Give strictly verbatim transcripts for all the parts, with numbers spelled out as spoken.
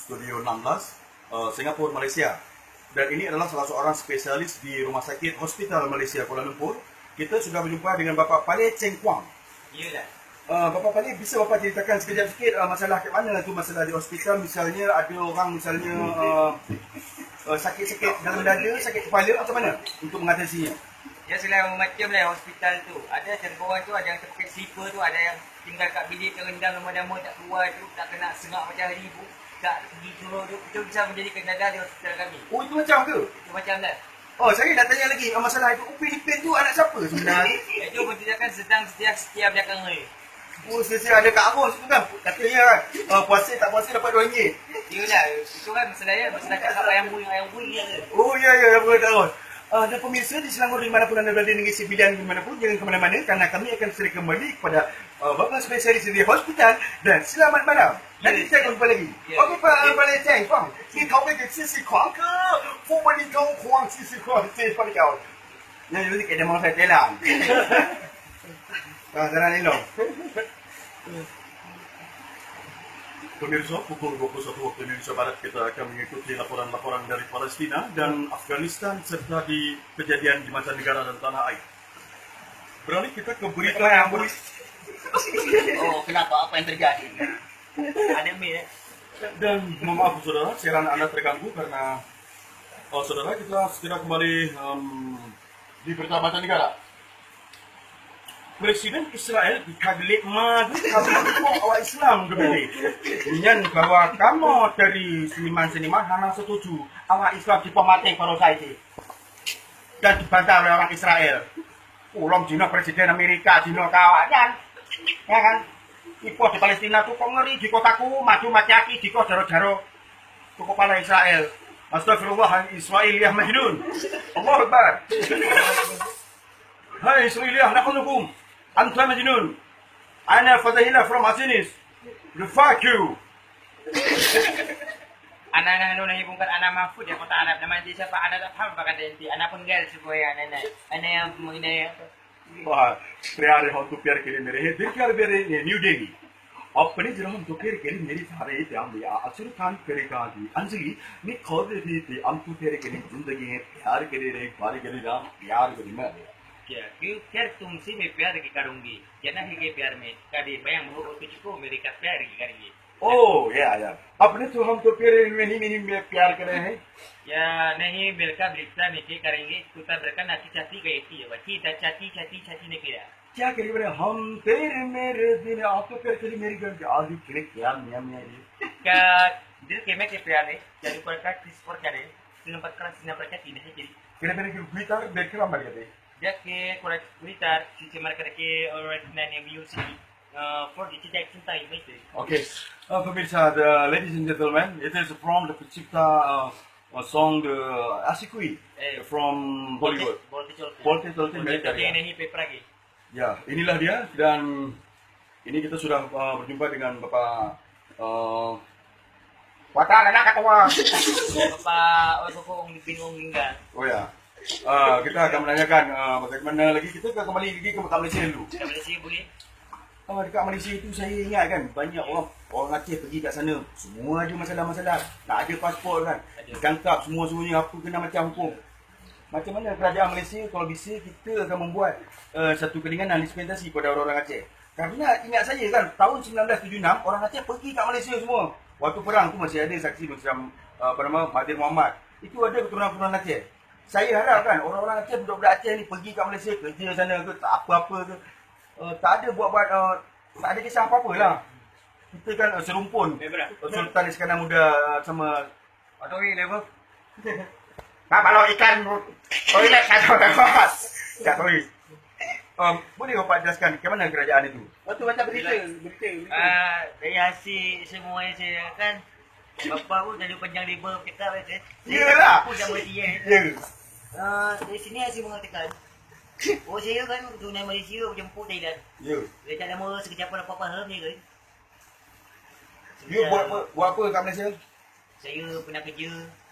Studio enam belas, eh, Singapura, Malaysia. Dan ini adalah salah seorang spesialis di Rumah Sakit Hospital Malaysia Kuala Lumpur. Kita sudah berjumpa dengan Bapak Pale Cheng Kuang. Iyalah. Eh, Bapak Pale, bisa Bapak ceritakan sekejap sikit, eh, masalah kat mana tu, masalah di hospital, misalnya ada orang, misalnya, eh, eh, sakit-sakit dalam dada, sakit kepala, macam mana untuk mengatasinya? Ya, selain macam lah hospital tu. Ada contoh orang tu, ada yang sakit sleeper tu, ada yang tinggal kat bilik, terendam lama-lama, tak keluar tu, tak kena sengak matahari pun, tak pergi suruh tu, itu bisa menjadi kendala di hospital kami. Oh, itu macam ke? Itu macam dah. Oh, saya nak tanya lagi, ah, masalah itu Upin Ipin tu anak siapa sebenarnya? Itu menceritakan sedang setia, setia belakang ni. Oh, setia ada Kak Ros tu kan? Katanya kan, ah, puasa tak puasa dapat dua ringgit. Iyalah, itu kan masalahnya, masalah cakap ayam bui, ayam bui dia tu. Oh, ya, ya, ya, boleh tahu. Ah, dan pemirsa di Selangor di mana pun anda berada, negeri sembilan di mana pun, jangan ke mana-mana kerana kami akan segera kembali kepada, ah, Bapak Spesialis di Hospital dan selamat malam. Nanti kita akan jumpa lagi. Ya. Okey, Pak, Pak Leceng, Kuang. Ni kau ke sisi Kuang ke? Fu Bali Tong Kuang sisi Kuang, sisi Kuang kau. Yang jadi kayak demam saya telang. Ah, jalan elok. Pemirsa, pukul dua puluh satu waktu Indonesia Barat kita akan mengikuti laporan-laporan dari Palestina dan Afghanistan serta di kejadian di mancanegara dan tanah air. Beralih kita ke berita yang ber- Oh, kenapa? Apa yang terjadi? Ada mail eh? Dan mohon maaf saudara, siaran anda terganggu karena, oh, saudara, kita segera kembali, em, di berita mancanegara. Presiden Israel dikaglik madu karena awak Islam kembali. Nyan bahwa kamu dari seniman-seniman hana setuju awak Islam dipoh maté para saiki. Dan dibantah oleh orang Israel. Ulom Cina presiden Amerika, Cina kawan kan. Ya kan? Ipoh di Palestina tu kok ngeri, di kota ku, madu mati aki, di kota jaro-jaro. Cukup pala Israel. Astagfirullah, Israel ya majnun. Allahu Akbar. Hai Israel ya, nak hukum. Anta majnun. Ana Fadahillah from Asinis. The fuck you. Ana nahnu nahi bungkat ana mahfud ya kota Arab. Nama nanti siapa ana tak faham bakal nanti. Ana penggal supaya ana ana ana yang mengenai apa? Wah, प्यारे हम तो प्यार के लिए मेरे हैं, दिल प्यार मेरे हैं, न्यू दिल्ली। अपने जरा हम तो प्यार के लिए मेरी सारे प्यार में आसुर खान करेगा दी अंजलि ने खोद दी थी हम तो प्यार के लिए जिंदगी है प्यार के लिए नहीं बारी के लिए राम प्यार के लिए मैं क्या क्यों फिर तुमसे मैं प्यार की करूंगी जना है के प्यार में कभी मैं हम हो तुझको मेरे का प्यार की करेंगे Oh, yeah, yeah. अपने तो हम तो प्यार में ही नहीं में प्यार करे हैं। या नहीं मिलकर रिश्ता मीठे करेंगे कुत्ता बरकन अच्छी चाची गई थी बच्ची चाची चाची चाची ने किया क्या करिए बोले हम तेरे मेरे दिल आप तो प्यार करिए मेरी गर्ल आज भी खिले क्या मियाँ मियाँ ये क्या दिल के मैं के प्यार है क्या ऊपर का किस पर करे सिंह पर का सिंह पर का तीन है कि Kira-kira kita berkira mari deh. Dia ke kurang Twitter si cemar kereke orang nanya music uh, for the cedek cinta itu. Okay. Uh, pemirsa, the ladies and gentlemen, it is from the Pencipta uh, uh, song the Asikui Eh, from Bollywood. Boleh col. Boleh col tu Boleh mereka col ya. Ini pe pergi. Ya, inilah dia dan ini kita sudah uh, berjumpa dengan Bapak uh, Watan anak ketua. Bapak oh kok bingung tinggal. Oh ya. Uh, kita akan menanyakan uh, bagaimana lagi kita akan kembali lagi ke Malaysia dulu. Kita boleh sih boleh. Ah, dekat Malaysia itu saya ingat kan banyak orang orang Aceh pergi kat sana semua ada masalah-masalah tak ada paspor kan ditangkap semua-semuanya apa kena macam hukum macam mana kerajaan Malaysia kalau bisa kita akan membuat uh, satu keringanan dispensasi kepada orang-orang Aceh kerana ingat saya kan tahun sembilan belas tujuh enam orang Aceh pergi kat Malaysia semua waktu perang tu masih ada saksi macam uh, apa nama Mahathir Mohamad itu ada keturunan-keturunan Aceh saya harap kan orang-orang Aceh budak-budak Aceh ni pergi kat Malaysia kerja sana ke tak apa-apa ke uh, tak ada buat-buat uh, tak ada kisah apa-apa lah. Kita kan uh, serumpun Memang. Uh, Sultan Iskandar Muda uh, sama Adowi level. Nak balok ikan toilet satu tempat. Tak tahu. Um, boleh Bapak jelaskan ke mana kerajaan itu? Waktu macam berita, berita, berita. Ah, dari hasil semua yang saya kan Bapak pun terlalu panjang lebar bercakap kan. Iyalah. Aku dah mati kan. Ya. Ah, dari sini saya mengatakan. Oh saya kan tunai Malaysia jemput Thailand. Ya. Dia tak lama sekejap pun apa faham dia kan. You buat apa, buat apa kat Malaysia? Saya pernah kerja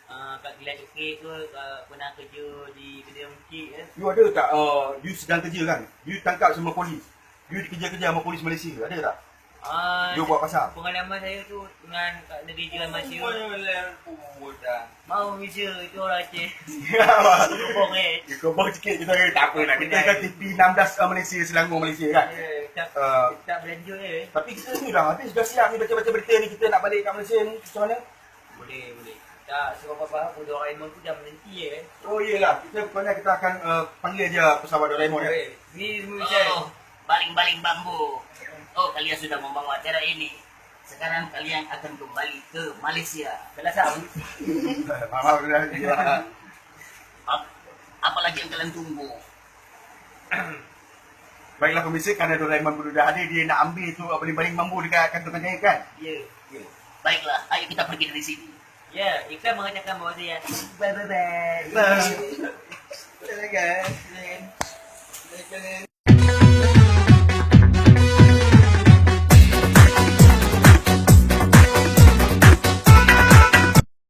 uh, kat kedai coklat tu, uh, pernah kerja di kedai mungkit ya. You ada tak uh, you sedang kerja kan? You tangkap sama polis. You dikejar-kejar sama polis Malaysia. Ada tak? Ah, Dia buat pasar. Pengalaman saya tu dengan kat negeri jiran Malaysia. Semua yang lain pun dah. Mau Malaysia itu orang Aceh. Ya, Bohong eh. Kau bawa sikit kita kata tak apa lah. Kita kan T V enam belas uh, Malaysia, Selangor Malaysia kan. Eh, tak Uh, tak belanja eh. Tapi kita ni dah habis dah siap ni baca-baca berita ni, kita nak balik kat Malaysia ni macam mana? Boleh boleh. Tak sebab apa pun Doraemon tu dah menanti eh. Oh iyalah, kita pokoknya kita akan uh, panggil dia pesawat Doraemon ya. Eh, ni semua saya. Oh, baling-baling bambu. Oh, kalian sudah membawa acara ini. Sekarang kalian akan kembali ke Malaysia. Kalau sama Maaf dah. Ap- Apalagi yang kalian tunggu? Baiklah pemirsa, kerana Doraemon baru dah ada, dia nak ambil tu baling-baling bambu dekat kantong kaki kan? Ya. Baiklah, ayo kita pergi dari sini. Ya, Ikram mengatakan bahawa saya bye bye bye. Bye.